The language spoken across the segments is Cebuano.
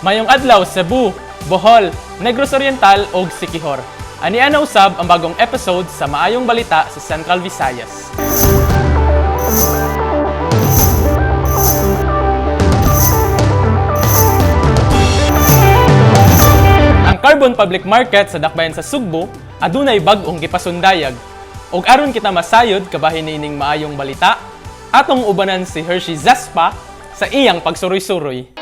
Mayong adlaw, Cebu, Bohol, Negros Oriental ug Siquijor. Ania na usab ang bagong episode sa Maayong Balita sa Central Visayas. Ang Carbon Public Market sa Dakbayan sa Sugbo adunay bag-ong gipasundayag. Ug aron kita masayod kabahin niining maayong balita, atong ubanan si Hershey Zaspa sa iyang pagsuroy-suroy.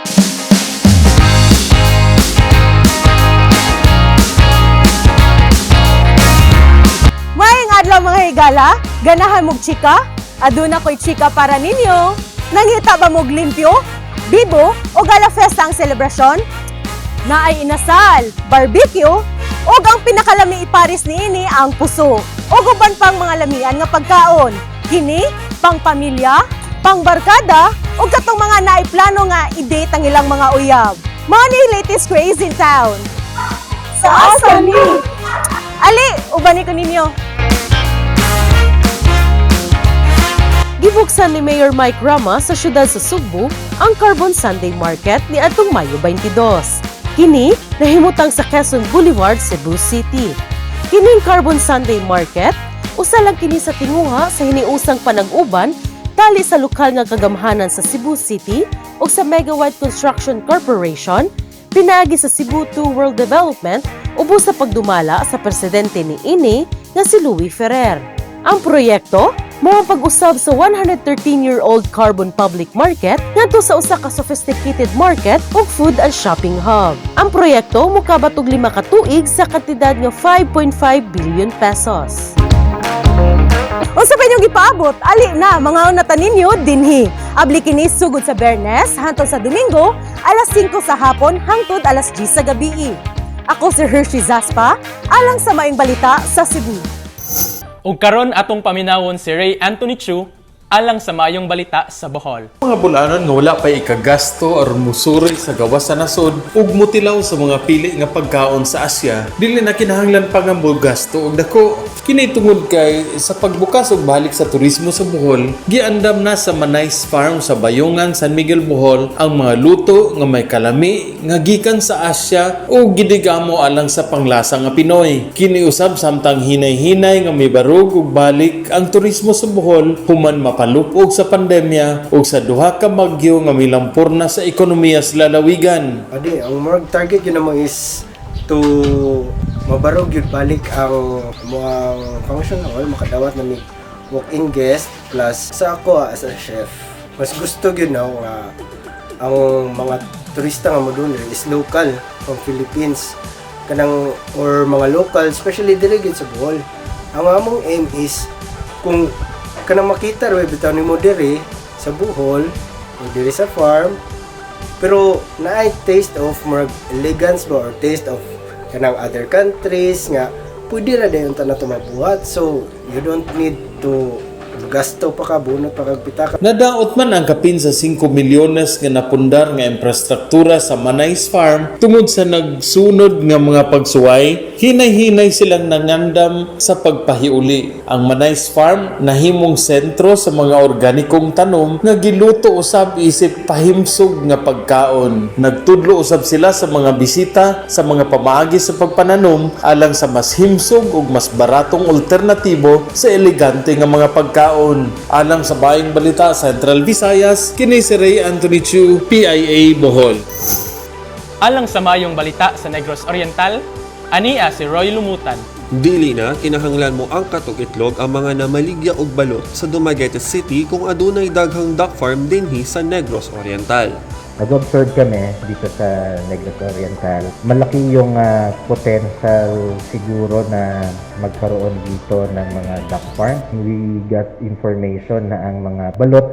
Maayong adlaw, mga higala, ganahan mog chika? Aduna ko'y chika para ninyo. Nangita ba mog limpyo, bibo, o gala festa ang selebrasyon? Naay inasal, barbecue, o ang pinakalami iparis niini ang puso. O uban pang mga lamian nga pagkaon. Kini, pang pamilya, pang barkada, o katong mga naiplano nga i-date ang ilang mga uyab. Mao ni latest craze in town. Sa asa ni? Ali, ubani ko ninyo. Gibuksan ni Mayor Mike Rama sa siyudad sa Sugbo ang Carbon Sunday Market ni atong Mayo 22. Kini nahimutang sa Quezon Boulevard, Cebu City. Kining Carbon Sunday Market, usa lang kini sa tinguha sa hiniusang panag-uban tali sa lokal nga kagamhanan sa Cebu City ug sa Megawide Construction Corporation pinaagi sa Cebu 2 World Development ubos sa pagdumala sa presidente ni ini nga si Louis Ferrer. Ang proyekto mao ang pag-usab sa 113-year-old Carbon Public Market ngadto sa usa ka sophisticated market ug food and shopping hub. Ang proyekto mokabat og 5 ka tuig sa kantidad nga 5.5 billion pesos. Unsa pa inyong gipaabot? Ali na, mga ta ninyo dinhi. Abli kini sugod sa Bernes hantod sa Domingo, alas 5 sa hapon hangtod alas 10 sa gabi. Ako si Hershey Zaspa, alang sa Maayong Balita sa Cebu. Ug karon atong paminawon si Ray Anthony Chu alang sa Maayong Balita sa Bohol. Mga bulanon nga wala pay ikagasto aron musuri sa gawas sa nasod ug mutilaw sa mga pili nga pagkaon sa Asya, dili na kinahanglan pa nga mogasto og dako. Kini tungod kay sa pagbukas og balik sa turismo sa Bohol, giandam na sa Manais Farm sa Bayongan, San Miguel, Bohol ang mga luto nga may kalami nga gikan sa Asya ug gidigamo alang sa panglasa nga Pinoy. Kini usab samtang hinay-hinay nga mibarog ug balik ang turismo sa Bohol human mapalupog sa pandemya ug sa duha ka bagyo nga milampor na sa ekonomiya sa lalawigan. Adi, ang more target yun naman is to mabarog yun balik ang mga function hall, makadawat na mig walk-in guest. Plus sa ako as a chef, mas gusto yun na nga ang mga turista nga mo is local from Philippines kanang or mga local, especially diri gyud sa Bohol. Ang among aim is kung kanang makita ra bitaw nimo diri sa Bohol o diri sa farm, pero naay taste of more elegance ba or taste of kanang other countries nga pwede ra dayon ta na mabuhat, so you don't need to gasto pa ka, bunot pa kag pitaka. Nadaot man ang kapin sa 5 milyones nga napundar nga infrastruktura sa Manais Farm tungod sa nagsunod nga mga pagsuway, hinay-hinay silang nangandam sa pagpahiuli. Ang Manais Farm nahimong sentro sa mga organikong tanom nga giluto usab isip pahimsog nga pagkaon. Nagtudlo usab sila sa mga bisita sa mga pamaagi sa pagpananom alang sa mas himsog ug mas baratong alternatibo sa elegante nga mga pagkaon. Alang sa Maayong Balita Central Visayas, kini si Ray Anthony Chu, PIA Bohol. Alang sa Maayong Balita sa Negros Oriental, ania si Roy Lumutan. Dili na kinahanglan mo angkat og itlog ang mga namaligya og balot sa Dumaguete City kung adunay daghang duck farm dinhi sa Negros Oriental. Nag-observe kami dito sa Negros Oriental. Malaki yung potential siguro na magkaroon dito ng mga duck farm. We got information na ang mga balot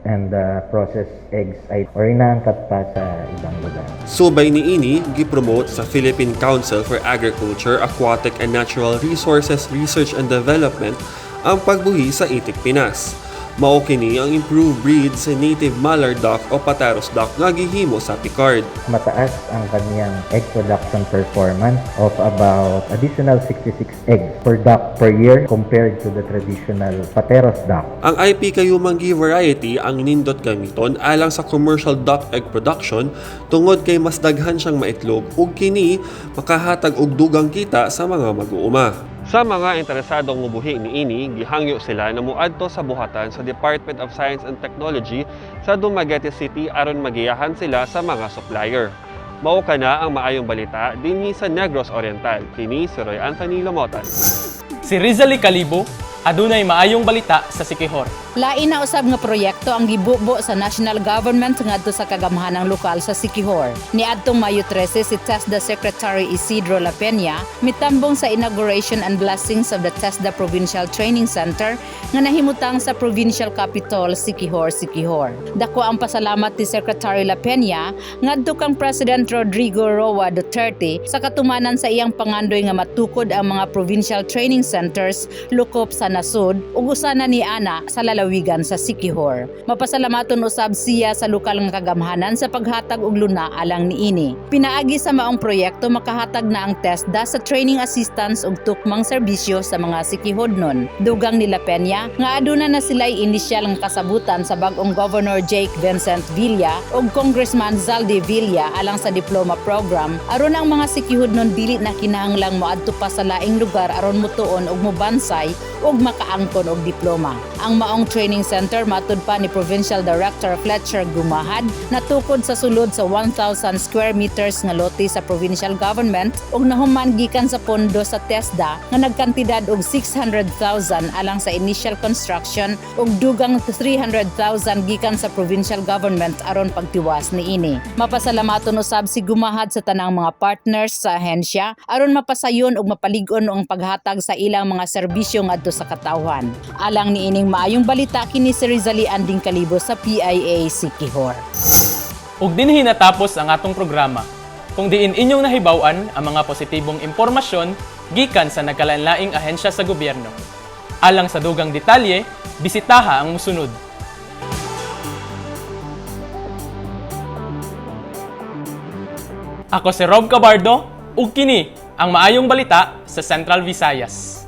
and processed eggs ay or inaangkat pa sa ibang lugar. Subay niini, gipromote sa Philippine Council for Agriculture, Aquatic and Natural Resources Research and Development ang pagbuhi sa Itik Pinas. Mao kini ang improved breed sa native mallard duck o Pateros duck nga gihimo sa Picard. Mataas ang kanyang egg production performance of about additional 66 eggs per duck per year compared to the traditional Pateros duck. Ang IP Kayumanggi variety ang nindot gamiton alang sa commercial duck egg production tungod kay mas daghan siyang maitlog ug kini makahatag og dugang kita sa mga mag-uuma. Sa mga interesadong mubuhi niini, gihangyo sila na muadto sa buhatan sa Department of Science and Technology sa Dumaguete City aron magiyahan sila sa mga supplier. Mao kana ang maayong balita dinhi sa Negros Oriental. Kini si Roy Anthony Lomotan. Si Rizali Kalibo, adunay maayong balita sa Siquijor. Lain na usab nga proyekto ang gibubo sa national government ngadto sa kagamhanang lokal sa Siquijor. Niadtong Mayo 13, si TESDA Secretary Isidro Lapeña mitambong sa inauguration and blessings of the TESDA Provincial Training Center nga nahimutang sa Provincial Capital, Siquijor, Siquijor. Dako ang pasalamat ni Secretary Lapeña ngadto kang President Rodrigo Roa Duterte sa katumanan sa iyang pangandoy nga matukod ang mga provincial training centers lukop sa nasod ug usa na ni ana sa lalawigan sa Siquijor. Mapasalamaton usab siya sa lokal nga kagamhanan sa paghatag og luna alang niini. Pinaagi sa maong proyekto, makahatag na ang TESDA sa training assistance ug tukmang serbisyo sa mga Siquijodnon. Dugang ni Lapeña nga aduna na sila'y inisyal nga kasabutan sa bag-ong Governor Jake Vincent Villa ug Congressman Zaldy Villa alang sa diploma program aron ang mga Siquijodnon dili na kinahanglang moadto pa sa laing lugar aron motuon og mobansay ug makaangkon og diploma. Ang maong training center, matud pa ni Provincial Director Fletcher Gumahad, natukod sa sulod sa 1,000 square meters nga lote sa provincial government ug nahuman gikan sa pondo sa TESDA nga nagkantidad og 600,000 alang sa initial construction ug dugang 300,000 gikan sa provincial government aron pagtiwas niini. Mapasalamaton usab si Gumahad sa tanang mga partners sa ahensya aron mapasayon ug mapalig-on ang paghatag sa ilang mga serbisyo ngadto sa katawhan. Alang niining maayong balita, kini si Rizali Anding Kalibo sa PIA Siquijor. Ug dinhi natapos ang atong programa. Kung diin inyong nahibaw-an ang mga positibong impormasyon gikan sa nagkalainlaing ahensya sa gobyerno. Alang sa dugang detalye, bisitaha ang musunod. Ako si Rob Cabardo ug kini ang maayong balita sa Central Visayas.